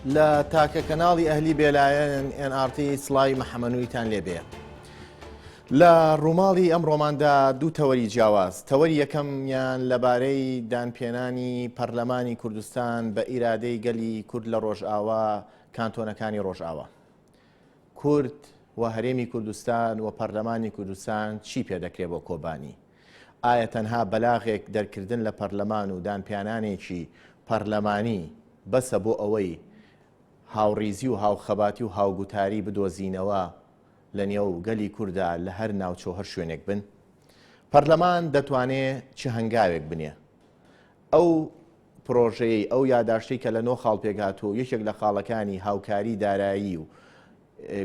لە تاکە کەناڵی ئەهلی بێلایەن NRT سڵاوی محەمەنوویتان لێبێ. لە ڕووماڵی ئەم ڕۆماندا دوو تەوەری جیاواز، تەوەری یەکەمیان لەبارەی دانپێنانی پەرلەمانی کوردستان بە ئیرادەی گەلی کورد لە ڕۆژئاوا، کانتۆنەکانی ڕۆژئاوا. کورد و هەرێمی کوردستان و پەرلەمانی کوردستان چی پێدەکرێ بۆ کۆبانی؟ ئایا تەنها بەلاغێک دەرکردن لە پەرلەمان و دانپیانانێکی پەرلەمانی بەسە بۆ ئەوەی هاوڕیزی و هاوخەباتی و هاوگوتاری بدۆزینەوە لە نێو گەلی کوردا لە هەر ناوچە و هەر شوێنێک بن؟ پەرلەمان دەتوانێ چ هەنگاوێک بنێ؟ ئەو پرۆژەیەی، ئەو یاداشتەی کە لە نۆ خاڵ پێکهاتووە و یەکێک لە خاڵەکانی هاوکاری دارایی و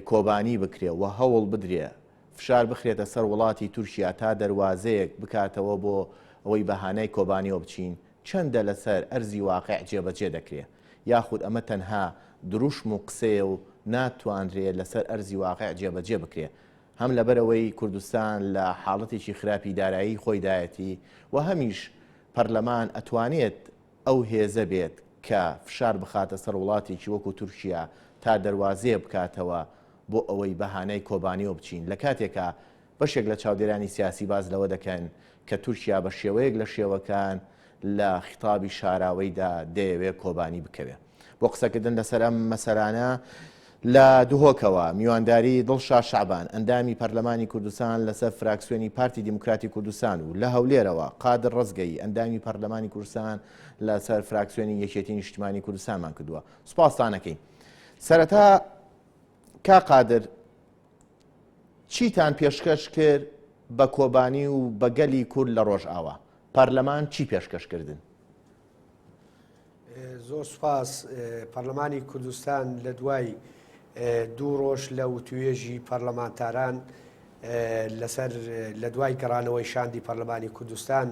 کۆبانی بکرێ و هەوڵ بدرێ فشار بخرێتە سەر وڵاتی تورکیا تا دەروازەیەک بکاتەوە بۆ ئەوەی بە هانای کۆبانیەوە بچین، چەندە لەسەر ئەرزی واقع جێبەجێ دەکرێ؟ یاخود ئەمە تەنها دروشم و قسەیە و ناتوانرێ لەسەر ئەرزی واقع جێبەجێ بکرێ؟ هەم لەبەرئەوەی کوردستان لە حاڵەتێکی خراپی دارایی خۆیدایەتی و هەمیش پەرلەمان ئەتوانێت ئەو هێزە بێت کە فشار بخاتە سەر وڵاتێکی وەکو تورکیا تا دەروازەیە بکاتەوە بۆ ئەوەی بە هانای کۆبانیەوە بچین لە کاتێکا بەشێک لە چاودێرانی سیاسی باس لەوە دەکەن کە تورکیا بە شێوەیەک لە شێوەکان لە خیتابی شاراوەیدا دەیەوێ کۆبانی بکەوێ. بۆ قسەکردن لەسەر ئەم مەسەلانە لە دهۆکەوە میوانداری دڵشاد شەعبان ئەندامی پەرلەمانی کوردستان لەسەر فراکسیۆنی پارتی دیموکراتی کوردستان و لە هەولێرەوە قادر ڕەزگەیی ئەندامی پەرلەمانی کوردستان لەسەر فراکسیۆنی یەکێتی نیشتمانی کوردستانمان کردووە سوپاستانەکەین سەرەتا کا قادر چیتان پێشکەش کرد بە کۆبانی و بە گەلی کورد لە ڕۆژئاوا پەرلەمان چی پێشکەش کردن؟ زۆر سوپاس پەرلەمانی کوردستان لە دوای دوو ڕۆژ لە وتوێژی پەرلەمانتاران لەسەر لە دوای گەڕانەوەی شاندی پەرلەمانی کوردستان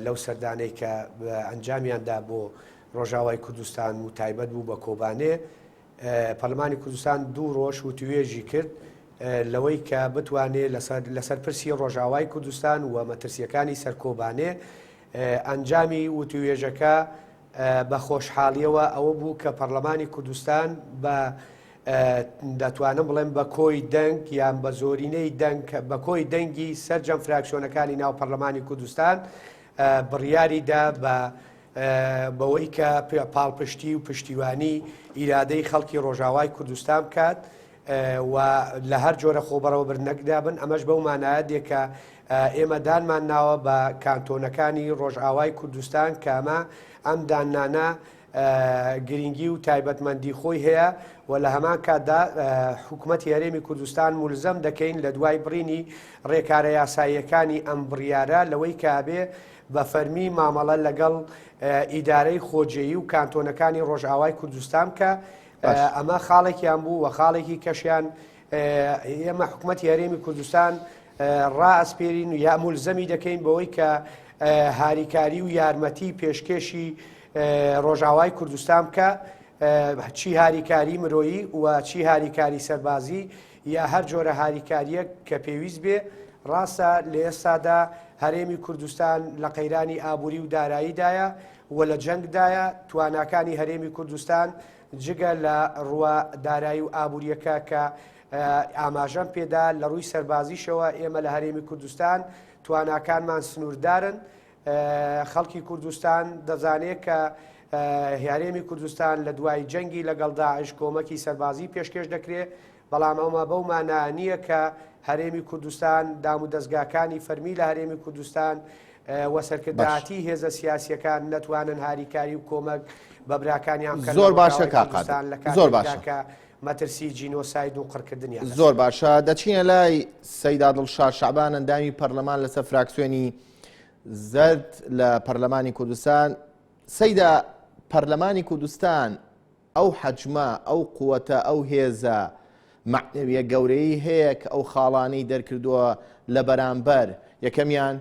لەو سەردانەی کە ئەنجامیاندا بۆ ڕۆژاوای کوردستان و تایبەت بوو بە کۆبانێ پەرلەمانی کوردستان دوو ڕۆژ وتوێژی کرد لەوەی کە بتوانێ لەسەر پرسی ڕۆژاوای کوردستان و مەترسیەکانی سەرکۆبانێ ئەنجامی وتووێژەکە بە خۆشحاڵیەوە ئەوە بوو کە پەرلەمانی کوردستان بە دەتوانم بڵێم بە کۆی دەنگ یان بە زۆرینەی دەنگ بە کۆی دەنگی سەرجەم فراکسیۆنەکانی ناو پەرلەمانی کوردستان بڕیاری دا بە بەوەی کە پاڵپشتی و پشتیوانی ئیرادەی خەڵکی ڕۆژاوای کوردستان بکات و لە هەر جۆرە خۆبەڕێوەبردنەکدا بن، ئەمەش بەو مانایە دێ کە ئێمە دانمان ناوە بە کانتۆنەکانی ڕۆژئاوای کوردستان کە ئەمە ئەم داننانە گرینگی و تایبەتمەندی خۆی هەیە و لە هەمان کاتدا حکوومەتی هەرێمی کوردستان مولزەم دەکەین لە دوای بڕینی ڕێکارە یاساییەکانی ئەم بڕیارە لەوەی کە ئەبێ بە فەرمی مامەڵە لەگەڵ ئیدارەی خۆجێیی و کانتۆنەکانی ڕۆژئاوای کوردستان بکە ئەمە خاڵێکیان بوو و خاڵێکی کەشیان ئێمە حکوومەتی هەرێمی کوردستان ڕائەسپێرین و یا مولزەمی دەکەین بەوەی کە هاریکاری و یارمەتی پێشکێشی ڕۆژاوای کوردستان بکە چی هاریکاری مرۆیی و چی هاریکاری سەربازی یا هەر جۆرە هاریکاریەک کە پێویست بێ ڕاستە لە ئێستادا هەرێمی کوردستان لە قەیرانی ئابووری و داراییدایە و لە جەنگدایە، تواناکانی هەرێمی کوردستان جگە لە ڕووە دارایی و ئابوورییەکە کە ئاماژەم پێدا، لە ڕووی سەربازیشەوە ئێمە لە هەرێمی کوردستان تواناکانمان سنووردارن، خەڵکی کوردستان دەزانێت کە هەرێمی کوردستان لە دوای جەنگی لەگەڵ داعش کۆمەکی سەربازی پێشکێش دەکرێت، بەڵام ئەومە بەو مانا نییە کە هەرێمی کوردستان، دامودەزگاکانی فەرمی لە هەرێمی کوردستان و سەرکردایەتی هێزە سیاسییەکان نەتوانن هاریکاری و کۆمەک بە براکانیان بکەن لە زۆر باشە ڕۆژئاوای کاک کوردستان قادر لە زۆر کاتێکدا باشە. کە مەترسی جینۆساید و قڕکردنیان لەسەرە. زۆر باشە دەچینە لای سەیدا دڵشاد شەعبان ئەندامی پەرلەمان لەسەر فراکسیۆنی زەرد لە پەرلەمانی کوردستان سەیدا پەرلەمانی کوردستان ئەو حەجمە، ئەو قوتە، ئەو هێزە مەعنەویە گەورەیەی هەیە کە ئەو خاڵانەی دەرکردووە لە بەرامبەر، یەکەمیان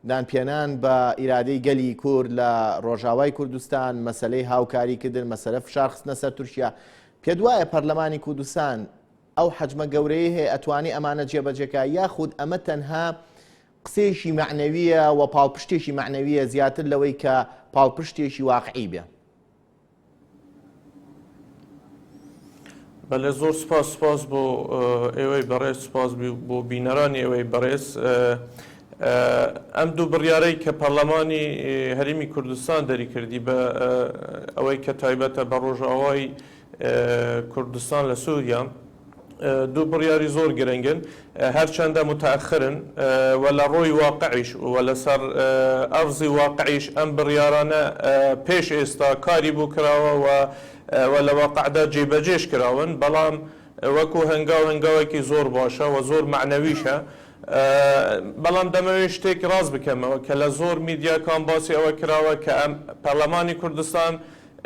دانپێنان بە ئیرادەی گەلی کورد لە ڕۆژاوای کوردستان، مەسەلەی هاوکاریکردن، مەسەلە فشار خستنە سەر تورکیا. پێت وایە پەرلەمانی کوردستان ئەو حەجمە گەورەیەی هەیە ئەتوانێ ئەمانە جێبەجێ کا یاخود ئەمە تەنها قسەیەکی مەعنەویە و پاڵپشتێکی مەعنەویە زیاتر لەوەی کە پاڵپشتێکی واقعی بێ؟ بەلێ زۆر سوپاس سوپاس بۆ ئێوەی بەڕێز سوپاس بۆ بینەرانی ئێوەی بەڕێز ئەم دوو بڕیارەی کە پەرلەمانی هەرێمی کوردستان دەریکردی بە ئەوەی کە تایبەتە بە ڕۆژئاوای کوردستان لە سووریا دوو بڕیاری زۆر گرنگن هەرچەندە متأخرن و لە ڕووی واقعیش و لەسەر ئەرزی واقعیش ئەم بڕیارانە پێش ئێستا کاری بۆ کراوە و و لە واقعدا جێبەجێش کراون، بەڵام وەکو هەنگاو هەنگاوێکی زۆر باشە و زۆر مەعنەویشە. بەڵام دەمەوێت شتێک ڕاست بکەمەوە کە لە زۆر میدیاکان باسی ئەوە کراوە کە ئەم پەرلەمانی کوردستان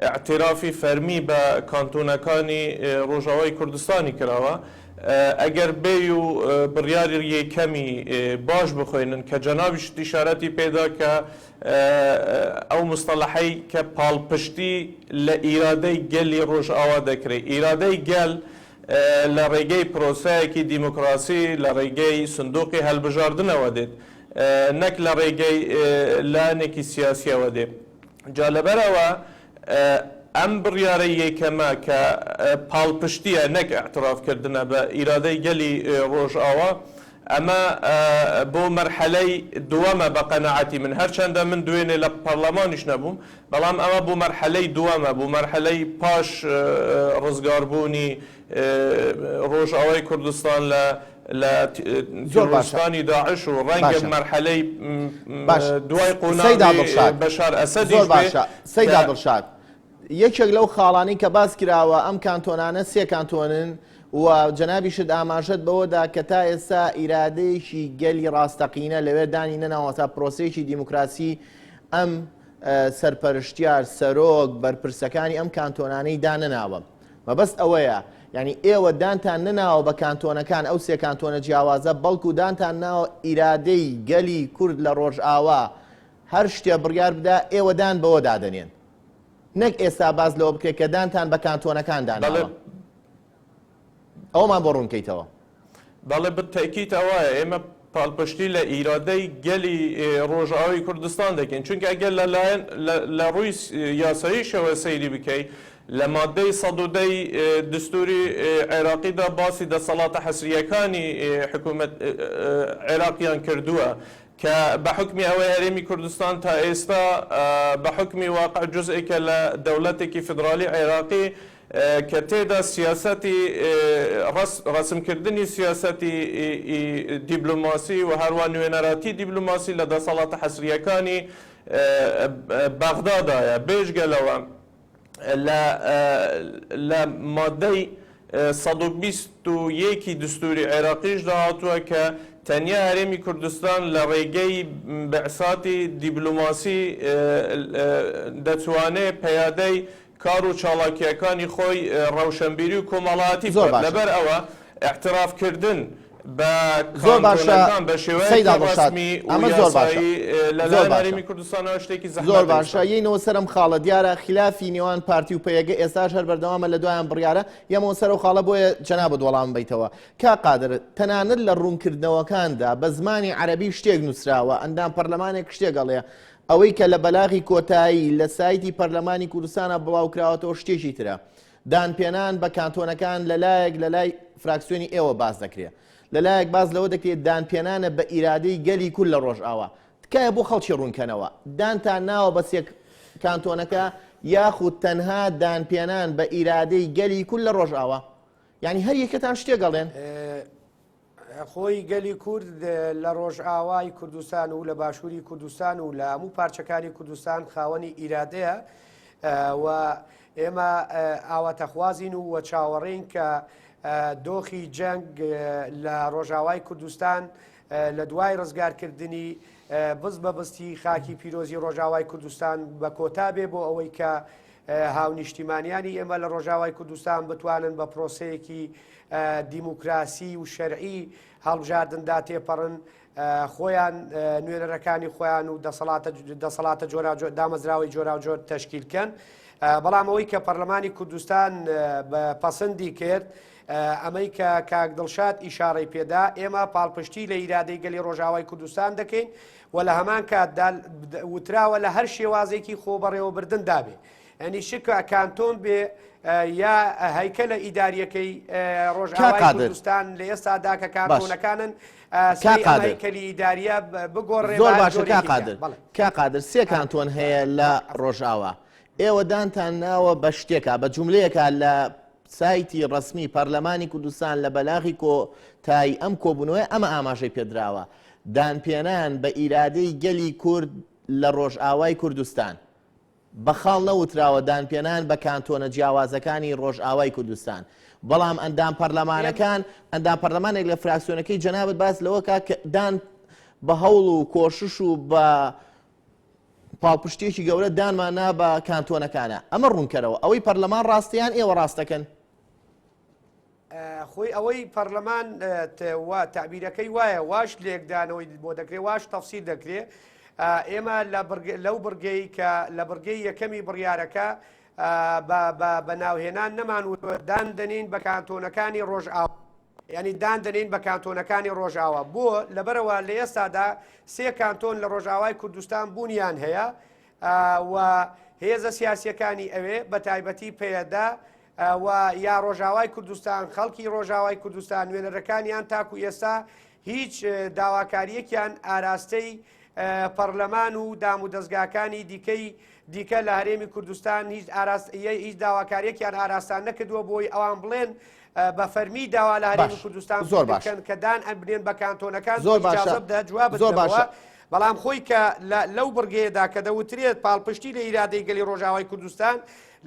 ئیعتیرافی فەرمی بە کانتۆنەکانی ڕۆژاوای کوردستانی کراوە. ئەگەر بێی و بڕیاری یەکەمی باش بخوێنن کە جەنابیشت ئیشارەتی پێدا کە ئەو مستەڵەحەی کە پاڵپشتی لە ئیرادەی گەلی ڕۆژئاوا دەکرێت، ئیرادەی گەل لە ڕێگەی پرۆسەیەکی دیموکراسی، لە ڕێگەی سندوقی هەلبژاردنەوە دێت، نەک لە ڕێگەی لایەنێکی سیاسیەوە دێ. جا لەبەرئەوە ئەم بڕیارەی یەکەمە کە پاڵپشتیە نەک ئیعتراف کردنە بە ئیرادەی گەلی ڕۆژئاوا، ئەمە بۆ مەرحەلەی دووەمە بە قەناعەتی من، هەرچەندە من دوێنێ لە پەرلەمانیش نەبووم، بەڵام ئەمە بۆ مەرحەلەی دووەمە، بۆ مەرحەلەی پاش ڕزگاربوونی ڕۆژئاوای کوردستان لە لە زۆر باشە تیرۆریستانی داعش و ڕەنگە باشە مەرحەلەی باش دوای سەید قۆناغی عادڵشاد بەشار زۆر ئەسەدیش بێ باشە سەید کە عادڵشاد یەکێک لەو خاڵانەی کە باس کراوە ئەم کانتۆنانە سێ کانتۆنن و جەنابیشت ئاماژەت بەوەدا کە تا ئێستا ئیرادەیەکی گەلی ڕاستەقینە لەوێ دانی نەناوە تا پرۆسەیەکی دیموکراسی ئەم سەرپەرشتیار سەرۆک بەرپرسەکانی ئەم کانتۆنانەی دانەناوە مەبەست ئەوەیە یعنی ئێوە دانتان نەناوە بە کانتۆنەکان ئەو سێ کانتۆنە جیاوازە بەڵکو دانتان ناوە ئیرادەی گەلی کورد لە ڕۆژئاوا هەر شتێ بڕیار بدا ئێوە دان بەوە دادەنێن نەک ئێستا باس لەوە بکرێت کە دانتان بە کانتۆنەکان داناوە. ئەوەمان بۆ ڕوونکەیتەوە. بەڵێ بالتاکید ئەوایە ئێمە پاڵپشتی لە ئیرادەی گەلی ڕۆژئاوای کوردستان دەکەین چونکە ئەگەر لەلایەن لە ڕووی یاساییشەوە سەیری بکەی لە مادەی 110 ی دستوری عێراقیدا باسی دەسەڵاتە حەسرییەکانی حکوومەت عێراقیان کردووە کە بە حوکمی ئەوەی هەرێمی کوردستان تا ئێستا بە حوکمی واقع جوزئێکە لە دەوڵەتێکی فیدراڵی عێراقی کە تێدا سیاسەتی ڕەسمکردنی سیاسەتی دیبلۆماسی و هەروا نوێنەراتی دیبلۆماسی لە دەسەڵاتە حەسرییەکانی بەغدادایە. بێجگە لەوە لە لە مادەی 121 ی دستوری عێراقیشدا هاتووە کە تەنیا هەرێمی کوردستان لە ڕێگەی بعساتی دیبلۆماسی دەتوانێ پیادەی کار و چاڵاکییەکانی خۆی ڕەوشەنبیری و کۆمەڵایەتی زۆر بکات، باشە. لەبەر ئەوە ئیعتراف کردن بە زۆر باشە کانتۆنەکان بە سەید شێوەیەکی عادڵشاد ڕەسمی و ئەمە زۆر باشە یاسایی لە زۆر لایەن باشە هەرێمی کوردستانەوە شتێکی زۆر زەحمەتە باشە ئێستا. یەینەوە سەر ئەم خاڵە دیارە خلافی نێوان پارتی و پەیەگە ئێستاش هەر بەردەوامە لە دوایان بڕیارە یەمەوە سەر ئەو خاڵە بۆیە جەنابت وەڵام بەیتەوە کاک قادر تەنانەت لە ڕوونکردنەوەکاندا بە زمانی عەرەبی شتێک نووسراوە ئەندام پەرلەمانێک شتێک ئەڵێ ئەوەی کە لە بەلاغی کۆتایی لە سایتی پەرلەمانی کوردستانا بڵاوکراوەتەوە شتێکی ترە. دانپێنان بە کانتۆنەکان لەلایەک لەلای فراکسیۆنی ئێوە باس دەکرێ. لەلایەک باس لەوە دەکرێت دانپێنانە بە ئیرادەی گەلی کورد لە ڕۆژئاوا. تکایە بۆ خەڵکی ڕوونکەنەوە. دانتان ناوە بە سێ کانتۆنەکە یاخود تەنها دانپێنان بە ئیرادەی گەلی کورد لە ڕۆژئاوا؟ یانی هەر یەکەتان شتێک ئەڵێن. خۆی گەلی کورد لە ڕۆژئاوای کوردستان و لە باشووری کوردستان و لە هەموو پارچەکانی کوردستان خاوەنی ئیرادەیە و ئێمە ئاواتەخوازین و وە چاوەڕێین کە دۆخی جەنگ لە ڕۆژاوای کوردستان لە دوای ڕزگارکردنی بز بە بستی خاکی پیرۆزی ڕۆژاوای کوردستان بە کۆتا بێ بۆ ئەوەی کە هاونیشتیمانیانی ئێمە لە ڕۆژاوای کوردستان بتوانن بە پرۆسەیەکی دیموکراسی و شەرعی هەڵبژاردندا تێپەڕن خۆیان نوێنەرەکانی خۆیان و دەسەڵاتە دەسەڵاتە جۆرا دامەزراوەی جۆراوجۆر تەشکیل کەن بەڵام ئەوەی کە پەرلەمانی کوردستان بە پەسەندی کرد ئەمەی کە کاک دڵشاد ئیشارەی پێدا ئێمە پاڵپشتی لە ئیرادەی گەلی ڕۆژاوای کوردستان دەکەین و لە هەمان کاتدا وتراوە لە هەر شێوازێکی خۆبەڕێوەبردن دابێ. یعنی چ کانتۆن بێ یا هەیکەلە ئیداریەکەی کاک ڕۆژئاوای قادر کوردستان لە ئێستادا کە باش کانتۆنەکانن کاک سبەی ئەم قادر هەیکەلی ئیداریە بگۆڕێ زۆر بە هەر باشە کاک جۆرێکی کە قادر بەڵێ کاک قادر سێ کانتۆن هەیە لە ڕۆژئاوا ئێوە دانتان ناوە بە شتێکا بە جوملەیەکا لە سایتی ڕەسمی پەرلەمانی کوردستان لە بەلاغی کۆتایی ئەم کۆبوونەوەی ئەمە ئاماژەی پێدراوە دانپێنان بە ئیرادەی گەلی کورد لە ڕۆژئاوای کوردستان بە خاڵ نەوتراوە دانپێنان بە کانتۆنە جیاوازەکانی ڕۆژئاوای کوردستان بەڵام ئەندام پەرلەمانەکان ئەندام پەرلەمانێک لە فراکسیۆنەکەی جەنابت باس لەوە کا کە دان بە هەوڵ و کۆشش و بە پاڵپشتیەکی گەورە دانمان نا بە کانتۆنەکانە ئەمە ڕوونکەرەوە ئەوەی پەرلەمان ڕاستە یان ئێوە ڕاستەکەن؟ خۆی ئەوەی پەرلەمان وا تەعبیرەکەی وایە واش لێکدانەوەی بۆ دەکرێ واش تەفسیر دەکرێ ئێمە لەو بڕگەی کە لە بڕگەی یەکەمی بڕیارەکە بە ناوهێنان نەمان وتوە دان دەنین بە کانتۆنەکانی ڕۆژئاوا یانی دان دەنێین بە کانتۆنەکانی ڕۆژئاوا. بۆ؟ لەبەرئەوە لە ئێستادا سێ کانتۆن لە ڕۆژئاوای کوردستان بوونیان هەیە و هێزە سیاسییەکانی ئەوێ بە تایبەتی پەیەدە و یا ڕۆژاوای کوردستان، خەڵکی ڕۆژاوای کوردستان، نوێنەرەکانیان تاکو ئێستا هیچ داواکارییەکیان ئاراستەی پەڕلەمان و دامودەزگاکانی دیکەی دیکە لە هەرێمی کوردستان هیچ ئاراست هیچ داواکاریەکیان ئاراستان نەکردووە بۆی ئەوان بڵێن بە فەرمی داوا لە هەرێمی باش کوردستان زۆر باش بکەن کە دان ئەبنێن بە کانتۆنەکان زۆر باشە ئیجازە بدە جوابت زۆر بدەمەوە باشە بەڵام خۆی کە لەو بڕگەیەدا کە دەوترێت پاڵپشتی لە ئیرادەی گەلی ڕۆژاوای کوردستان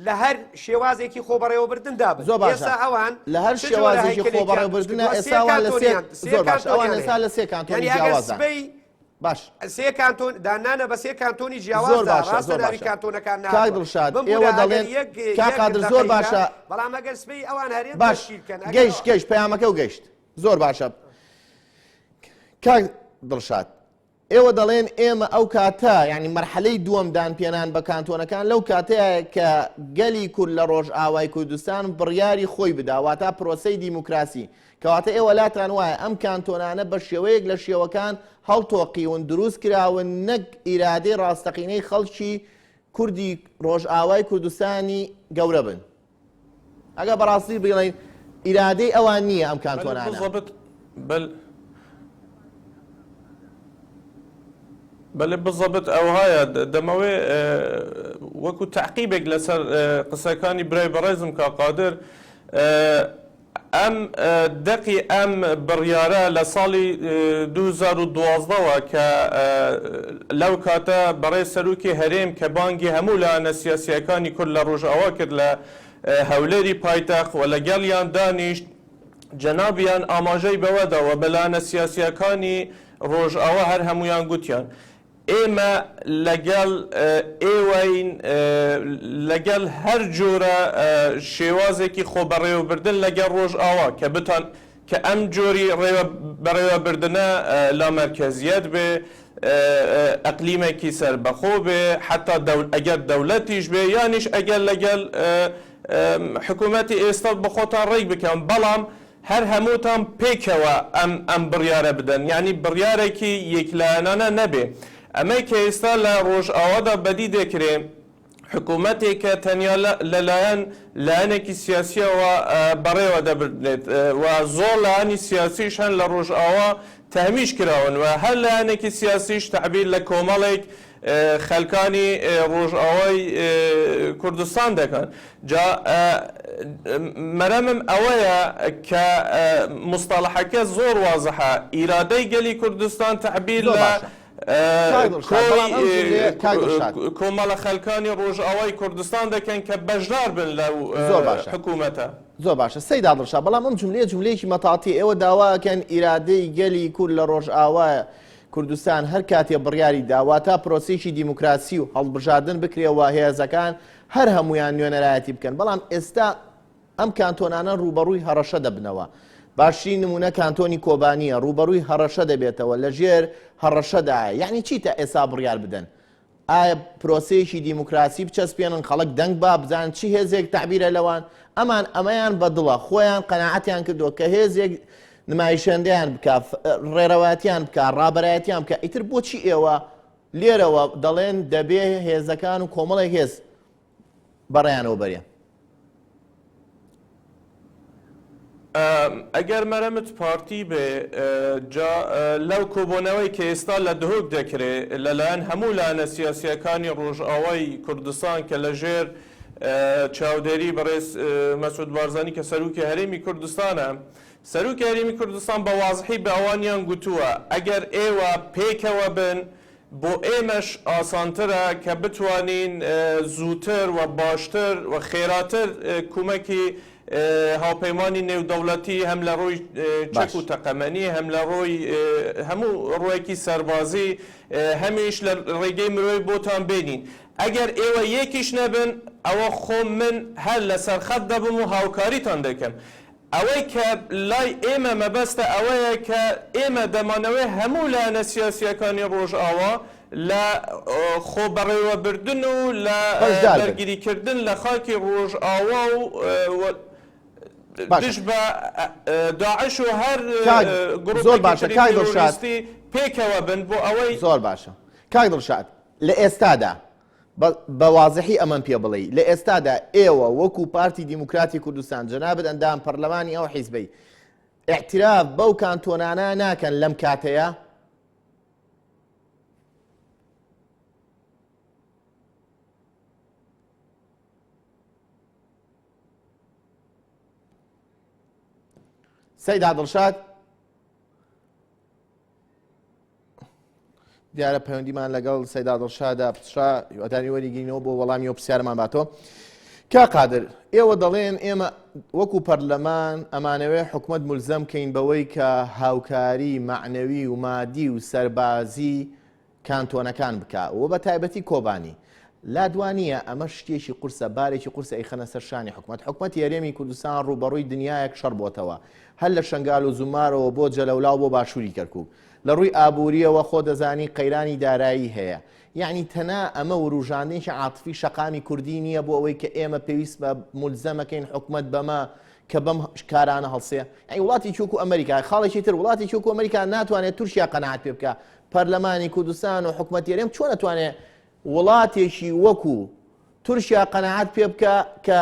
لە هەر شێوازێکی خۆبەڕێوەبردندا بن زۆر باشە ئێستا ئەوان لە هەر چ جۆرە شێوازێکی هەیکەلێکیان خۆبەڕێوەبردنە دروست کردووە؟ سێ ئێستا ئەوان لە سێ کانتۆنیان سێ زۆر باشە ئەوان کانتۆنیان ئێستا هەیە لە سێ کانتۆنی یعنی ئەگەر جیاوازدان سبەی باش سێ کانتۆن داننانە بە سێ کانتۆنی زۆر جیاوازدا باشە ڕاستە زۆر ناوی باشە کانتۆنەکان کاک نەهاتووە دڵشاد بمبورە ئێوە ئەگەر دەڵێن یەک کاک یەک قادر زۆر دەقەیکە باشە بەڵام ئەگەر سبەی ئەوان هەرێم باش تەشکیل کەن ئەگەر گەیشت گەیشت پەیامەکە و گەیشت زۆر باشە کاک دڵشاد ئێوە دەڵێن ئێمە ئەو کاتە یانی مەرحەلەی دووەم دانپێنان بە کانتۆنەکان لەو کاتەیە کە گەلی کورد لە ڕۆژئاوای کوردستان بڕیاری خۆی بدا واتا پرۆسەی دیموکراسی کەواتە ئێوە لاتان وایە ئەم کانتۆنانە بە شێوەیەک لە شێوەکان هەڵتۆقیون دروست کراون نەک ئیرادەی ڕاستەقینەی خەڵکی کوردی ڕۆژئاوای کوردستانی گەورە بن ئەگەر بەڕاستی بڵێین ئیرادەی ئەوان نییە ئەم کانتۆنانە. بەلێ بزەبت ئەوهایە دەمەوێ وەکو تەعقیبێک لەسەر قسەکانی برای بەڕێزم کاک قادر ئەم دەقی ئەم بڕیارە لە ساڵی 2012 وە کە لەو کاتە بەڕێز سەرۆکی هەرێم کە بانگی هەموو لایەنە سیاسییەکانی کورد لە ڕۆژئاوا کرد لە هەولێری پایتەخت و لەگەڵیان دانیشت جەنابیان ئاماژەی بەوە دا و بە لایەنە سیاسییەکانی ڕۆژئاوا هەر هەموویان گوتیان ئێمە لەگەڵ ئێوەین لەگەڵ هەر جۆرە شێوازێکی خۆبەڕێوەبردن لەگەڵ ڕۆژئاوا کە بتان کە ئەم جۆری بەڕێوەبردنە لامەرکەزیەت بێ ئەقلیمێکی سەربەخۆ بێ حەتا ئەگەر دەولەتیش بێ یانیش ئەگەر لەگەڵ حکوومەتی ئێستا بەخۆتان ڕێک بکەون بەڵام هەر هەمووتان پێکەوە ئەم ئەم بڕیارە بدەن یانی بڕیارێکی یەکلایەنانە نەبێ ئەمەی کە ئێستا لە ڕۆژئاوادا بەدی دەکرێ حکوومەتێکە تەنیا لەلایەن لایەنێکی سیاسیەوە بەڕێوە دەبردرێت و زۆر لایەنی سیاسیش هەن لە ڕۆژئاوا تەهمیش کراون و هەر لایەنێکی سیاسیش تەعبیر لە کۆمەڵێک خەلکانی ڕۆژئاوای کوردستان دەکەن جا مەرەمم ئەوەیە کە مستەڵەحەکە زۆر وازحە ئیرادەی گەلی کوردستان تەعبیر زۆر لە باشە کاک دڵشاد بەڵام ئەم جوملەیە کاک دڵشاد کۆی کۆمەڵە خەلکانی ڕۆژئاوای کوردستان دەکەن کە بەشدار بن لەو زۆر باشە حکوومەتە. زۆر باشە سەیدا دڵشاد بەڵام ئەم جوملەیە جوملەیەکی مەتاتیە ئێوە داوا ئەکەن ئیرادەی گەلی کورد لە ڕۆژئاوا کوردستان هەر کاتێ بڕیاری دا واتا پرۆسەیەکی دیموکراسی و هەڵبژاردن بکرێ و هێزەکان هەر هەموویان نوێنەرایەتی بکەن بەڵام ئێستا ئەم کانتۆنانە ڕووبەڕووی هەڕەشە دەبنەوە باشترین نمونە کانتۆنی کۆبانیە ڕووبەڕووی هەڕەشە دەبێتەوە لەژێر هەڕەشەدایە یعنی چی تا ئێستا بڕیار بدەن ئایا پرۆسەیەکی دیموکراسی بچەسپێنن خەڵک دەنگ با بزانن چ هێزێک تەعبیرە لەوان ئەمان ئەمەیان بەدڵە خۆیان قەناعەتیان کردووە کە هێزێک نمایشێندەیان بکا ڕێرەواتیان بکا ڕابەرایەتیان بکا ئیتر بۆچی ئێوە لێرەوە دەڵێن دەبێ هێزەکان و کۆمەڵێک هێز. بەڕێیانەوە بەرێ؟ ئەگەر مەرەمت پارتی بێ جا لەو کۆبۆنەوەی کە ئێستا لە دهۆک دەکرێ لەلایەن هەموو لایەنە سیاسیەکانی ڕۆژئاوای کوردستان کە لە ژێر چاودێری بەڕێز مەسعود بارزانی کە سەرۆکی هەرێمی کوردستانە سەرۆکی هەرێمی کوردستان بە وازحی بە ئەوانیان گوتووە ئەگەر ئێوە پێکەوە بن بۆ ئێمەش ئاسانترە کە بتوانین زووتر و باشتر و خێراتر کومەکی هاوپەیمانی نێودەوڵەتی هەم لە ڕووی چەک و تەقەمەنی هەم لە ڕووی هەموو ڕوویەکی سەربازی هەمیش لە ڕێگەی مرۆی بۆتان بێنین. ئەگەر ئێوە یەکیش نەبن ئەوە خۆم من هەر لەسەر خەت دەبم و هاوکاریتان دەکەم. ئەوەی کە لای ئێمە مەبەستە ئەوەیە کە ئێمە دەمانەوێ هەموو لایەنە سیاسییەکانی ڕۆژئاوا لە خۆ بەڕێوەبردن و لە بەشدار بن. بەرگریکردن لە خاکی ڕۆژئاوا و باشە. دژ بە داعش و هەر کاک زۆر گروپێکی باشە تری کاک دڵشاد. تیرۆریستی پێکەوە بن بۆ ئەوەی زۆر باشە کاک دڵشاد لە ئێستادا بە وازحی ئەمەم پێ بڵێی، لە ئێستادا ئێوە وەکو پارتی دیموکراتی کوردستان، جەنابت ئەندام پەرلەمانی ئەو حیزبەی، ئیعتراف بەو کانتۆنانە ناکەن لەم کاتەیا؟ سەیدا دڵشاد؟ دیارە پەیوەندیمان لەگەڵ سەیدا دڵشادا پچڕا هیواداری وەریگرینەوە بۆ وەڵامی ئەو پرسیارمان باتەوە کا قادر ئێوە دەڵێن ئێمە وەکو پەرلەمان ئەمانەوێ حکومت ملزەم کەین بەوەی کە هاوکاری معنەوی و مادی و سەربازی کانتۆنەکان بکا و بە تایبەتی کۆبانی. لات وا نییە ئەمە شتێکی قورسە، بارێکی قورسە ئەیخەنە سەر شانی حکومەت. حکومەتی هەرێمی کوردستان ڕووبەڕووی دنیایەک شەڕ بۆتەوە. هەر لە شەنگال و زومارەوە بۆ جەلەولا و بۆ باشووری کەرکووک. لە ڕووی ئابوورییەوە خۆ دەزانی قەیرانی دارایی هەیە. یەعنی تەنا ئەمە وروژاندنێکی عاتفی شەقامی کوردی نییە بۆ ئەوەی کە ئێمە پێویست بە مولزەمەکەین حکومەت بەمە کە بەم کارانە هەڵسێ. یەعنی وڵاتێکی وەکو ئەمریکا، خاڵێکی تر وڵاتێکی وەکو ئەمریکا ناتوانێت تورکیا قەناعەت پێ بکا. پەرلەمانی کوردستان و حکومەتی هەرێم چۆن ئەتوانێ وڵاتێکی وەکو تورکیا قەناعەت پێ بکە کە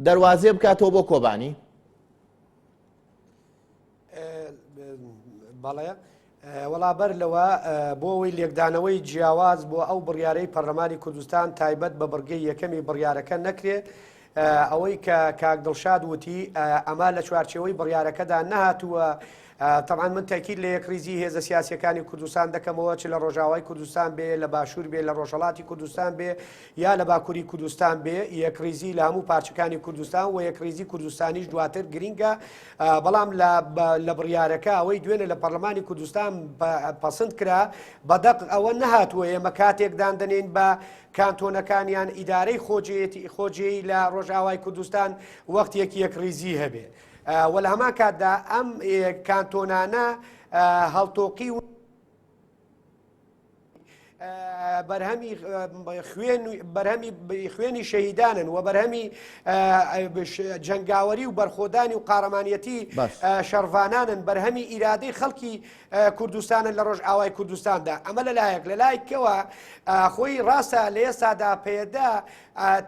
دەروازێ بکاتەوە بۆ کۆبانی؟ بەڵێ وەڵا بەر لەوە بۆ ئەوەی لێکدانەوەی جیاواز بۆ ئەو بڕیارەی پەرلەمانی کوردستان تایبەت بە بڕگەی یەکەمی بڕیارەکە نەکرێ ئەوەی کە کاک دڵشاد وتی ئەمە لە چوارچێوەی بڕیارەکەدا نەهاتووە تەبعەن من تەئکید لە یەکڕیزی هێزە سیاسیەکانی کوردستان دەکەمەوە چ لە ڕۆژاوای کوردستان بێ لە باشوور بێ لە ڕۆژهەڵاتی کوردستان بێ یا لە باکووری کوردستان بێ یەکڕیزی لە هەموو پارچەکانی کوردستان و یەکڕیزی کوردستانیش دواتر گرینگە بەڵام لە بڕیارەکە ئەوەی دوێنێ لە پەرلەمانی کوردستان پەسند کرا بەدەق ئەوە نەهاتووە ئێمە کاتێک دان دەنێین بە کانتۆنەکان یان ئیدارەی خۆجێیەتی خۆجێی لە ڕۆژئاوای کوردستان وەختێک یەکڕیزی هەبێ و لە هەمان کاتدا ئەم کانتۆنانە هەڵتۆقی و بەرهەمی خوێن بەرهەمی خوێنی شەهیدانن و بەرهەمی جەنگاوەری و بەرخۆدانی و قارەمانەتی شەڕڤانانن بەرهەمی ئیرادەی خەڵکی کوردستانن لە ڕۆژئاوای کوردستاندا ئەمە لە لایەک لە لایکەوە خۆی ڕاستە لە ئێستادا پەیەدە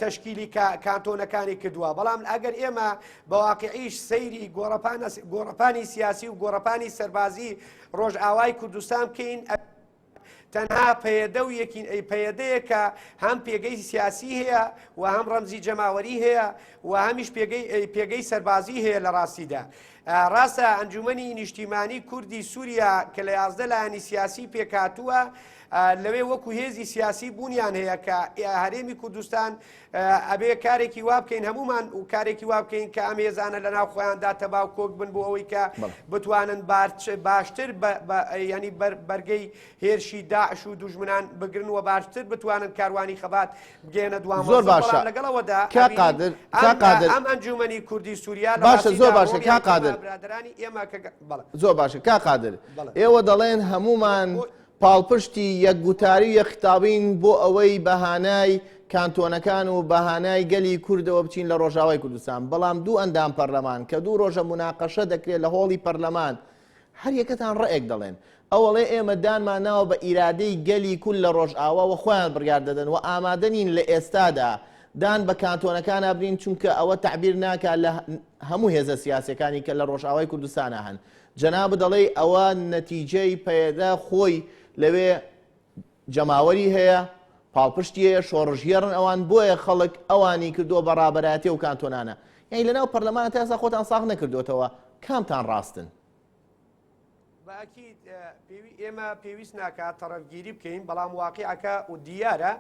تەشکیلی کانتۆنەکانی کردووە بەڵام ئەگەر ئێمە بە واقعیش سەیری گۆڕەپانی سیاسی و گۆڕەپانی سەربازی ڕۆژئاوای کوردستان بکەین تەنها پەیەدە و یەکین ئەی پەیەدەیە کە هەم پێگەی سیاسی هەیە و هەم ڕەمزی جەماوەری هەیە و هەمیش پێگەی پێگەی سەربازی هەیە لە ڕاستیدا. ڕاستە ئەنجومەنی نیشتیمانی کوردی سووریا کە لە 11 لایەنی سیاسی پێکهاتووە لەوێ وەکو هێزی سیاسی بوونیان هەیە کە هەرێمی کوردستان ئەبێ کارێکی وا بکەین هەمومان و کارێکی وا بکەین کە ئەم هێزانە لە ناو خۆیاندا تەبا و کۆک بن بۆ ئەوەی کە بتوانن باشتر ینی بەرگەی هێرشی داعش و دوژمنان بگرن و باشتر بتوانن کاروانی خەبات بگەێنە دوام زۆر باشە لەگەڵ ئەوەدا کا قادر کا قادر ئەم ئەنجومەنی کوردی سووریا باشە زۆر باشە کا قادر برادرانی ئێمە کە بەڵێ زۆر باشە کا قادر ئێوە دەڵێن هەمومان پاڵپشتی یەک گوتاری و یەک خیتابین بۆ ئەوەی بە هانای کانتۆنەکان و بە هانای گەلی کوردەوە بچین لە ڕۆژاوای کوردستان بەڵام دوو ئەندام پەرلەمان کە دوو ڕۆژە موناقەشە دەکرێت لە هۆڵی پەرلەمان هەر یەکەتان ڕەئێک دەڵێن ئەوەڵێ ئێمە دانمان ناوە بە ئیرادەی گەلی کورد لە ڕۆژئاوا وە خۆیان بڕیار دەدەن وە ئامادە نین لە ئێستادا. دان بە کانتۆنەکانا بنین چونکە ئەوە تەعبیر ناکا لە هەموو هێزە سیاسیەکانی کە لە ڕۆژئاوای کوردستانا هەن. جەنابت دەڵێی ئەوە نەتیجەی پەیەدە خۆی لەوێ جەماوەری هەیە، پاڵپشتی هەیە، شۆڕشگێڕن ئەوان بۆیە خەڵک ئەوانی کردووە بە ڕابەرایەتی ئەو کانتۆنانە. یانی لەناو پەرلەمانە تا ئێستا خۆتان ساغ نەکردۆتەوە کامتان ڕاستن؟ بە ئەکید ئێمە پێویست ناکات تەڕەفگیری بکەین، بەڵام واقیعەکە و دیارە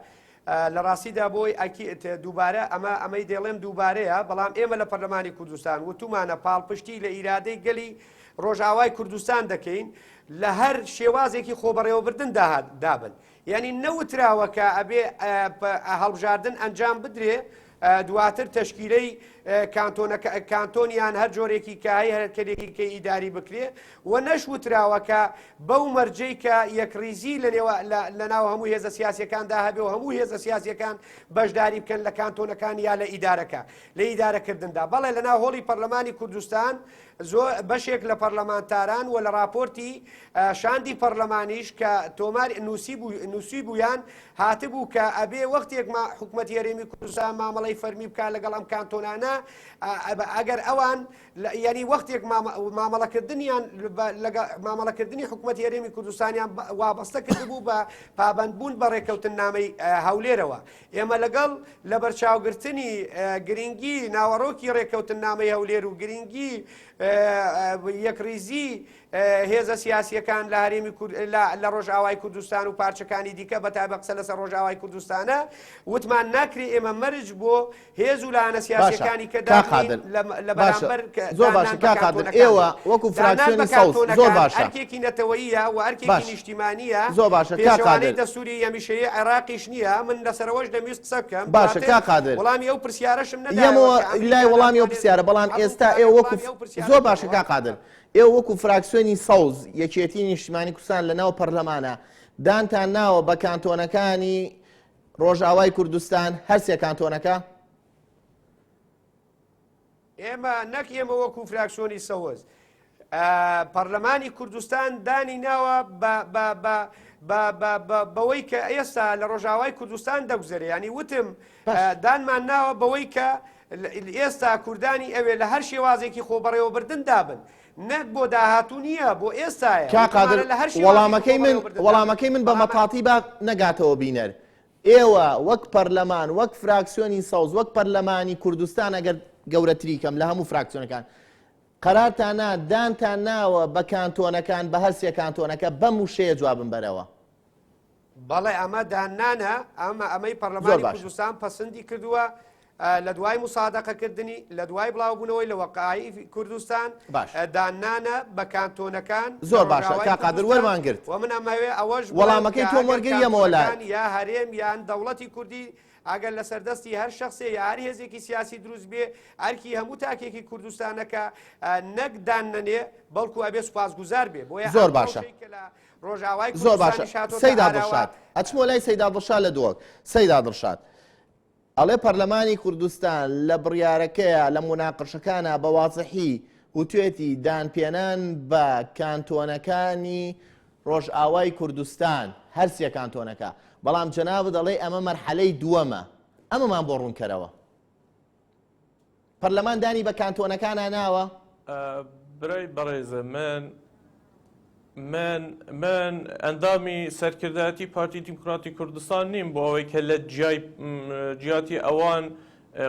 لە ڕاستیدا بۆی ئەکیت دووبارە ئەمە ئەمەی دەڵێم دووبارەیە، بەڵام ئێمە لە پەرلەمانی کوردستان وتومانە پاڵپشتی لە ئیرادەی گەلی ڕۆژئاوای کوردستان دەکەین لە هەر شێوازێکی خۆبەڕێوەبردن دابن. یانی نەوتراوە کە ئەبێ هەڵبژاردن ئەنجام بدرێ دواتر تەشکیلەی کانتۆنەکە کانتۆن یان هەر جۆرێکی کە هەیە هەرکەلێکی کە ئیداری بکرێ و نەش وتراوە کە بەو مەرجەی کە یەکڕیزی لە نێوە لە ناو هەموو هێزە سیاسەکاندا هەبێ و هەموو هێزە سیاسەکان بەشداری بکەن لە کانتۆنەکان یا لە ئیدارەکە لە ئیدارەکردندا بەڵێ لە ناو هۆڵی پەرلەمانی کوردستان زۆر بەشێک لە پەرلەمانتاران و لە ڕاپۆرتی شاندی پەرلەمانیش کە تۆمار نووسیبوویان هاتبوو کە ئەبێ وەختێک ما حکومەتی هەرێمی کوردستان مامەڵەی فەرمی بکات لەگەڵ ئەم کانتۆنانە ئەگەر ئەوان یعنی وەختێک مامەڵەکردنیان مامەڵەکردنی حکومەتی هەرێمی کوردستانیان وابەستە کردبوو بە پابەندبوون بە ڕێککەوتننامەی هەولێرەوە ئێمە لەگەڵ لەبەرچاوگرتنی گرنگی ناوەڕۆکی ڕێککەوتننامەی هەولێر و گرنگی یەکڕیزی هێزە سیاسییەکان لە هەرێمی لە ڕۆژئاوای کوردستان و پارچەکانی دیکە بە تایبەت قسە لەسەر ڕۆژئاوای کوردستانە وتمان ناکرێ ئێمە مەرج بۆ هێز و لایەنە سیاسیەکانی کە دابنین لە بەرامبەر زۆر باشە کاک قادر ئێوە وەکو فراکسیۆنی سەوز زۆر باشە ئەرکێکی نەتەوەییە و ئەرکێکی نیشتیمانییە زۆر باشە کاک قادر پێچەوانەی دەستوری هەمیشەیی عێراقیش نییە من لەسەرەوەش دەمویست قسە بکەم باشە کاک قادر وەڵامی ئەو پرسیارەشم نەدایەوە یەمەوە لای وەڵامی ئەو پرسیارە بەڵام ئێستا ئێوە وەکو زۆر باشە کاک قادر ئێوە وەکو فراکسیۆنی سەوز یەکێتی نیشتیمانی کوردستان لەناو پەرلەمانە دانتان ناوە بە کانتۆنەکانی ڕۆژئاوای کوردستان هەرسێ کانتۆنەکە؟ ئێمە نەک ئێمە وەکو فراکسیۆنی سەوز پەرلەمانی کوردستان دانی ناوە بەوەی کە ئێستا لە ڕۆژاوای کوردستان دەگوزەرێ ینی وتم دانمان ناوە بەوەی کە ئێستا کوردانی ئەوێ لە هەر شێوازێکی خۆ بەڕێوەبردن دابن نەک بۆ داهاتوو نییە بۆ ئێستایە کاک قادر وەڵامەکەی من وەڵامەکەی من بە مەتاتی با نەگاتەوە بینەر ئێوە وەک پەرلەمان وەک فراکسیۆنی سەوز وەک پەرلەمانی کوردستان ئەگەر گەورەتری کەم لە هەموو فراکسیۆنەکان قەرارتان نا دانتان ناوە بە کانتۆنەکان بە هەرسێ کانتۆنەکە بەم وشەیە جوابم بەرەوە. بەڵێ ئەمە داننانە ئەمە ئەمەی پەرلەمانی کوردستان پەسەندی کردووە لە دوای مسادەقەکردنی لە دوای بڵاوبوونەوەی لە وەقایی کوردستان داننانە بە کانتۆنەکان زۆر باشە کا قادر وەرمان گرت و من ئەمەوێ ئەوەش وەڵامەکەی تۆم وەرگر یەمەوە لای یا هەرێم یان دەوڵەتی کوردی ئەگەر لەسەر دەستی هەر شخصێ یا هەر هێزێکی سیاسی دروست بێ ئەرکی هەموو تاکێکی کوردستانەکە نەک دان نەنێ بەڵکو ئەبێ سوپاسگوزار بێ بۆیە زۆر باشە ڕۆژئاوای زۆر باشە کوردستانیش هاتۆتە سەیدا ئاراوە. دڵشاد ئەچمەوە لای سەیدا دڵشاد لە دهۆک سەیدا دڵشاد ئەڵێ پەرلەمانی کوردستان لە بڕیارەکەیە لە موناقشەکانە بە وازحی وتوێتی دانپێنان بە کانتۆنەکانی ڕۆژئاوای کوردستان هەرسێ کانتۆنەکە بەڵام جەنابت دەڵێ ئەمە مەرحەلەی دووەمە ئەمەمان بۆ ڕوونکەرەوە پەرلەمان دانی بە کانتۆنەکانا ناوە؟ برای بەڕێزە من من من ئەندامی سەرکردایەتی پارتی دیموکراتی کوردستان نیم بۆ ئەوەی کە لە جیای جیاتی ئەوان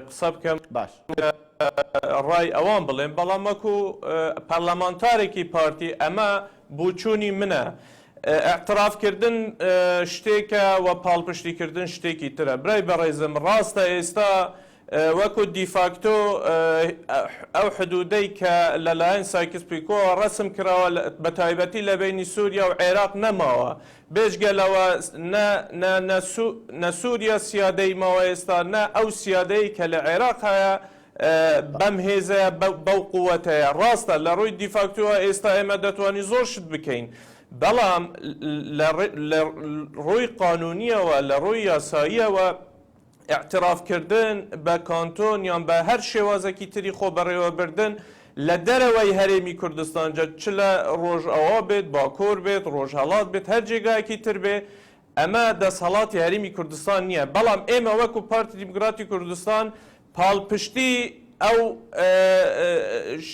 قسە بکەم باش ڕای ئەوان بڵێم بەڵام وەکو پەرلەمانتارێکی پارتی ئەمە بۆچوونی منە ئیعترافکردن شتێکە و پاڵپشتیکردن شتێکی ترە برای بەڕێزم ڕاستە ئێستا وەکو دیفاکتۆ ئەو حدودەی کە لەلایەن سایکس پیکۆوە ڕەسم کراوە بە تایبەتی لە بەینی سوریا و عێراق نەماوە. بێجگە لەوە نە نە نە نە سوریا سیادەی ماوە ئێستا نە ئەو سیادەی کە لە عێراق هەیە بەم هێزەیە بەو قوەتەیە. ڕاستە لە ڕووی دیفاکتۆوە ئێستا ئێمە دەتوانین زۆر شت بکەین بەڵام لە لە ڕووی قانونیەوە لە ڕووی یاساییەوە ئیعتراف کردن بە کانتۆن یان بە هەر شێوازێکی تری خۆ بەڕێوەبردن لە دەرەوەی هەرێمی کوردستان جا چ لە ڕۆژئاوا بێت، باکۆر بێت، ڕۆژهەڵات بێت، هەر جێگایەکی تر بێ. ئەمە دەسهەڵاتی هەرێمی کوردستان نییە، بەڵام ئێمە وەکو پارتی دیموکراتی کوردستان پاڵپشتی ئەو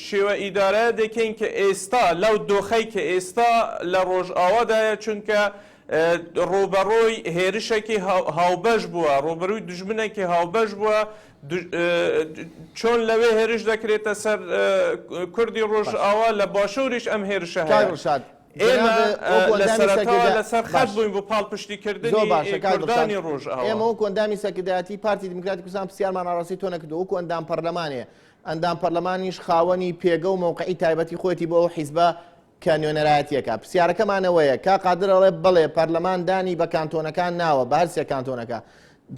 شێوە ئیدارەیە دەکەین کە ئێستا لەو دۆخەی کە ئێستا لە ڕۆژئاوادایە، چونکە ڕووبەڕووی هێرشێکی هاوبەش بووە، ڕووبەرووی دوژمنێکی هاوبەش بووە، چۆن لەوێ هێرش دەکرێتە سەر کوردی ڕۆژئاوا، لە باشووریش ئەم هێرشە کاک هەیە. دڵشاد ئێمە جەنابت وەکو لە ئەندامی سەرەتاوە سەرکردە لەسەر خەت باش بووین بۆ زۆر پاڵپشتیکردنی باشە کاک دڵشاد کوردانی ڕۆژئاوا. ئێمە وەکو ئەندامی سەرکردایەتی پارتی دیموکراتی کوردستان پرسیارمان ئاڕاستەی تۆ نەکردووە وەکو ئەندام پەرلەمانێ ئەندام پەرلەمانیش خاوەنی پێگە و مەوقعی تایبەتی خۆیەتی بۆ ئەو حیزبە کە نوێنەرایەتیەکە پرسیارەکەمان ئەوەیە کاک قادر ئەڵێ بەڵێ پەرلەمان دانی بە کانتۆنەکان ناوە بە هەرسێ کانتۆنەکە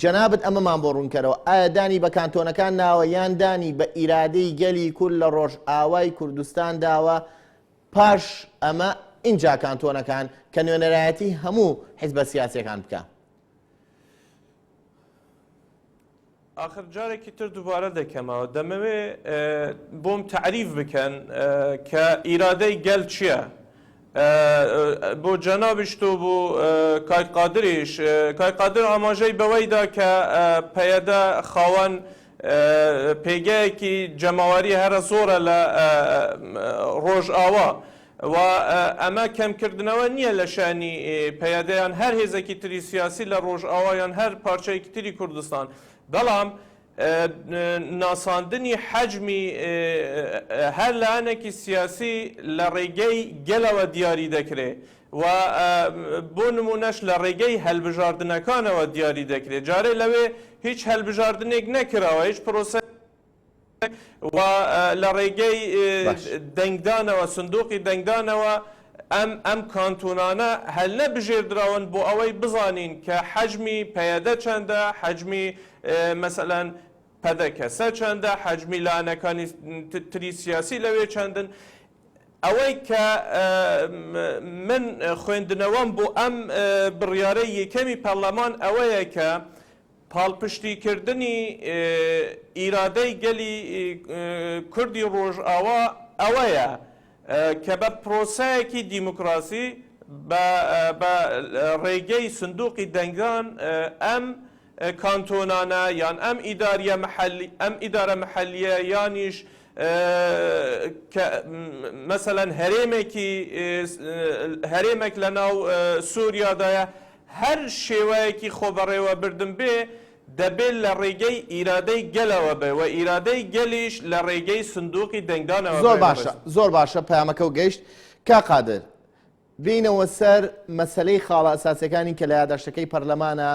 جەنابت ئەمەمان بۆ ڕوونکەرەوە ئایا دانی بە کانتۆنەکان ناوە یان دانی بە ئیرادەی گەلی کورد لە ڕۆژئاوای کوردستان داوە پاش ئەمە ئینجا کانتۆنەکان کە نوێنەرایەتی هەموو حیزبە سیاسیەکان بکا. ئاخر جارێکی تر دووبارە دەکەمەوە دەمەوێ بۆم تەعریف بکەن کە ئیرادەی گەل چییە؟ بۆ جەنابیش تۆ بۆ کاک قادریش کاک قادر ئاماژەی بەوەی دا کە پەیەدە خاوەن پێگەیەکی جەماوەری هەرە زۆرە لە ڕۆژئاوا و ئەمە کەمکردنەوە نییە لە شانی پەیەدە یان هەر هێزێکی تری سیاسی لە ڕۆژئاوا یان هەر پارچەیەکی تری کوردستان بەڵام ناساندنی حەجمی هەر لایەنێکی سیاسی لە ڕێگەی گەلەوە دیاری دەکرێ و بۆ نموونەش لە ڕێگەی هەلبژاردنەکانەوە دیاری دەکرێت جارێ لەوێ هیچ هەلبژاردنێک نەکراوە هیچ پرۆسە و لە ڕێگەی دەنگدانەوە سندوقی دەنگدانەوە ئەم ئەم کانتۆنانە هەلنەبژێردراون بۆ ئەوەی بزانین کە حەجمی پەیەدە چەندە حەجمی مەسەلەن پەدەکەسە چەندە حەجمی لایەنەکانی تری سیاسی لەوێ چەندن ئەوەی کە من خوێندنەوەم بۆ ئەم بڕیارەی یەکەمی پەرلەمان ئەوەیە کە پاڵپشتیکردنی ئیرادەی گەلی کوردی ڕۆژئاوا ئەوەیە کە بە پرۆسەیەکی دیموکراسی بە ڕێگەی سندوقی دەنگدان ئەم کانتۆنانە یان ئەم ئیداریە محەلی ئەم ئیدارە محەلیە یانیش کە مەسەلەن هەرێمێکی هەرێمێک لە ناو سووریادایە هەر شێوەیەکی خۆبەڕێوەبردن بێ دەبێ لە ڕێگەی ئیرادەی گەلەوە بێ و ئیرادەی گەلیش لە ڕێگەی سندوقی دەنگدانەوە زۆر بێ باشە زۆر باشە پەیامەکەو گەیشت کاک قادر بێینەوە سەر مەسەلەی خاڵە ئەساسیەکانی کە لە یاداشتەکەی پەرلەمانە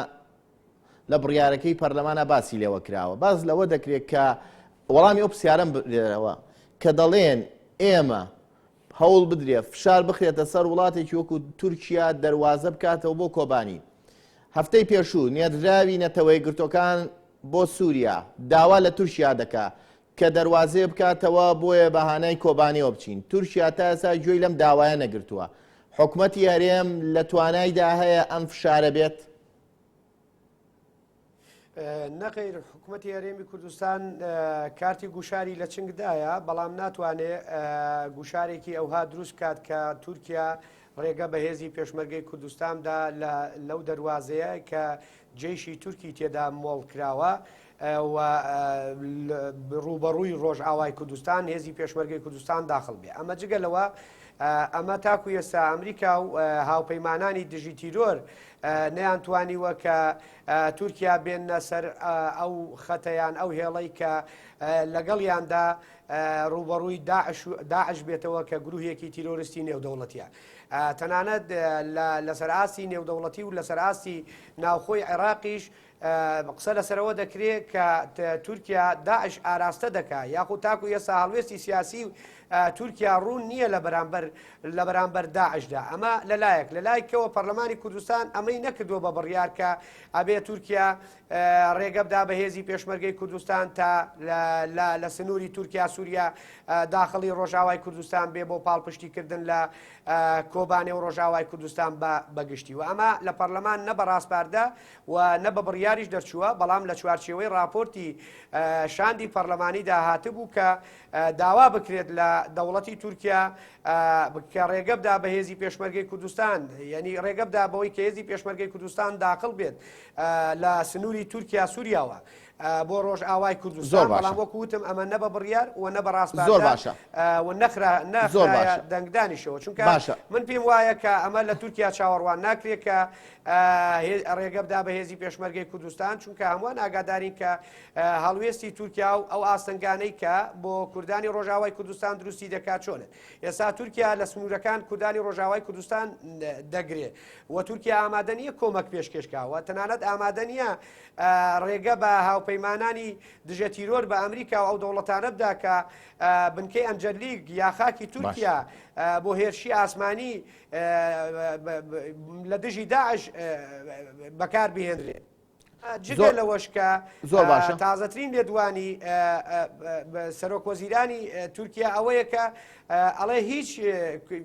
لە بڕیارەکەی پەرلەمانە باسی لێوە کراوە باس لەوە دەکرێت کە وەڵامی ئەو پرسیارەم بدەرەوە کە دەڵێن ئێمە هەوڵ بدرێ فشار بخرێتە سەر وڵاتێکی وەکو تورکیا دەروازە بکاتەوە بۆ کۆبانی هەفتەی پێشوو نێردراوی نەتەوەیەکگرتوەکان بۆ سووریا داوا لە تورکیا دەکا کە دەروازەیە بکاتەوە بۆیە بە هانای کۆبانێوە بچین تورکیا تا ئێستا گوێی لەم داوایە نەگرتووە حکومەتی هەرێم لە توانایدا هەیە ئەم فشارە بێت؟ نەخیر حکوومەتی هەرێمی کوردستان کارتی گوشاری لە چنگدایە بەڵام ناتوانێ گوشارێکی ئەوها دروست کات کە تورکیا ڕێگە بە هێزی پێشمەرگەی کوردستاندا لەو دەروازەیە کە جەیشی تورکی تێدا مۆڵ کراوە و ڕووبەڕووی ڕۆژئاوای کوردستان هێزی پێشمەرگەی کوردستان داخل بێ ئەمە جگە لەوە ئەمە تاکو ئێستا ئەمریکا و هاوپەیمانانی دژی تیرۆر نەیانتوانیوە کە تورکیا بێنە سەر ئەو خەتەیان ئەو هێڵەی کە لەگەڵیاندا ڕووبەڕووی داعش بێتەوە کە گروهێکی تیرۆریستی نێودەوڵەتیە. تەنانەت لەسەر ئاستی نێودەوڵەتی و لەسەر ئاستی ناوخۆی عێراقیش قسە لەسەرەوە دەکرێت کە تورکیا داعش ئاراستە دەکا یاخود تاکو ئێستا هەڵوێستی سیاسی تورکیا ڕوون نییە لە بەرامبەر لە بەرامبەر داعشدا ئەمە لەلایەک لەلایکەوە پەرلەمانی کوردستان ئەمەی نەکردووە بە بڕیار کە ئەبێ تورکیا ڕێگە بدا بە هێزی پێشمەرگەی کوردستان تا لە سنووری تورکیا سووریا داخڵی ڕۆژاوای کوردستان بێ بۆ پاڵپشتیکردن لە. کۆبانێ و ڕۆژاوای کوردستان بە بە گشتی و ئەمە لە پەرلەمان نە بە ڕاسپاردە و نە بە بڕیاریش دەرچووە، بەڵام لە چوارچێوەی ڕاپۆرتی شاندی پەرلەمانیدا هاتبوو کە داوا بکرێت لە دەوڵەتی تورکیا کە ڕێگە بدا بە هێزی پێشمەرگەی کوردستان، یعنی ڕێگە بدا بەوەی کە هێزی پێشمەرگەی کوردستان داخڵ بێت لە سنووری تورکیا سووریاوە. بۆ ڕۆژئاوای کوردستان زۆر باشە. بەڵام وەکو وتم ئەمە نە بە بڕیار و نە بە ڕاسپاردە زۆر باشە. و نەخرا زۆر نەخرایە باشە. دەنگدانیشەوە چونکە باشە. من پێم وایە کە ئەمە لە تورکیا چاوەڕوان ناکرێت کە ڕێگە بدا بە هێزی پێشمەرگەی کوردستان چونکە هەمووان ئاگادارین کە هەڵوێستی تورکیا و ئەو ئاستەنگانەی کە بۆ کوردانی ڕۆژاوای کوردستان دروستی دەکات چۆنن ئێستا تورکیا لە سنوورەکان کوردانی ڕۆژاوای کوردستان دەگرێ و تورکیا ئامادە نییە کۆمەک پێشکێشکاوە تەنانەت ئامادە نییە ڕێگە بە هاوپەیمانانی دژە تیرۆر بە ئەمریکا و ئەو دەوڵەتانە بدا کە بنکەی ئەنجەرلیک یا خاکی تورکیا بۆ هێرشی ئاسمانی لە دژی داعش بەکار بهێنرێت. جگە لەوەش کە زۆر باشە تازەترین لێدوانی سەرۆک وەزیرانی تورکیا ئەوەیە کە ئەڵێ هیچ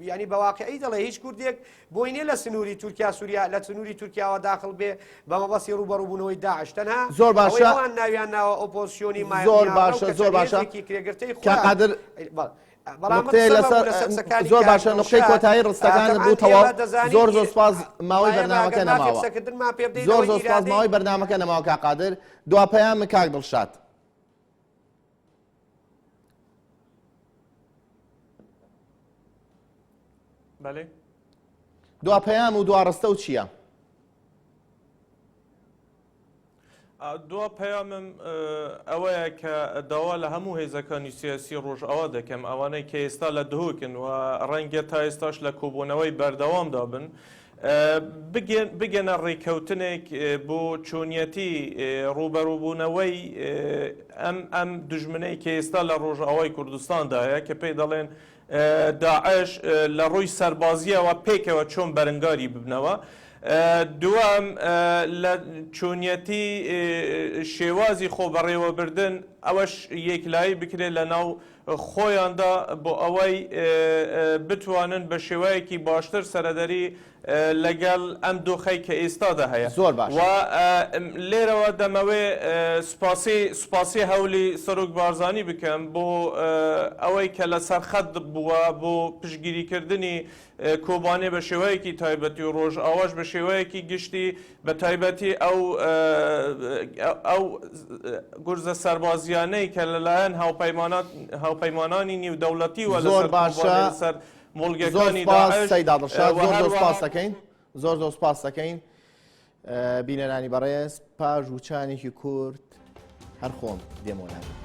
ینی بەواقعی دەڵێ هیچ کوردێک بۆی نیە لە سنووری تورکیا سووریا لە سنووری تورکیاوە داخڵ بێ بە مەبەستی ڕووبەڕووبوونەوەی داعش تەنها زۆر ئەوەی باشە ئەوان ناویان ناوە ئۆپۆزسیۆنی زۆر مایەپیاڕەو باشە کە زۆر چەند باشە هێزێکی کرێگرتەی کاک خۆیان قادر بەڵێ بەڵام من نقطەیە قسەم لەسەر هەبوو لەسەر قسەکانی زۆر کاک باشە نقطەی دڵشاد کۆتایی ڕستەکانت تەبعەن بوو تەواو ئێمە دەزانین زۆر زۆر سپاس ماوەی ئایا بەرنامەکە ئەگەر مافی نەماوە قسەکردنمان پێ بدەیت زۆر ئەوەی زۆر سپاس ئیرادەی ماوەی بەرنامەکە نەماوە کاک قادر دوا پەیام کاک دڵشاد بەێ دوا پەیام و دوا ڕستە و چییە؟ دوا پەیامم ئەوەیە کە داوا لە هەموو هێزەکانی سیاسی ڕۆژئاوا دەکەم ئەوانەی کە ئێستا لە دهۆکن و ڕەنگە تا ئێستاش لە کۆبوونەوەی بەردەوامدا بن بگەنە ڕێککەوتنێک بۆ چۆنیەتی ڕووبەڕووبوونەوەی ئەم ئەم دوژمنەی کە ئێستا لە ڕۆژئاوای کوردستاندایە کە پێی دەڵێن داعش لە ڕووی سەربازییەوە پێکەوە چۆن بەرنگاری ببنەوە. دووەم، لە چۆنیەتی شێوازی خۆبەڕێوەبردن ئەوەش یەکلایی بکرێت لە ناو خۆیاندا بۆ ئەوەی بتوانن بە شێوەیەکی باشتر سەرەدەری لەگەڵ ئەم دۆخەی کە ئێستادا هەیە زۆر باشە. و لێرەوە دەمەوێ سوپاسی سوپاسی هەولی سەرۆک بارزانی بکەم بۆ ئەوەی کە لەسەر خەت بووە بۆ پشتگیریکردنی کۆبانێ بە شێوەیەکی تایبەتی و ڕۆژئاواش بە شێوەیەکی گشتی بە تایبەتی ئەو ئەو گورزە سەربازیانەی کە لەلایەن هاوپەیمانات هاوپەیمانانی نیودەوڵەتیوە زۆر لەسەر باشە کۆبانێ لەسەر زۆر مۆڵگەکانی سپاس داعش سەیدا دڵشاد و زۆر زۆر هەروەها سپاس دەکەین زۆر زۆر سپاس دەکەین بینەرانی بەڕێز پاش وچانێکی کورت هەر خۆم دێمەوە لاتان.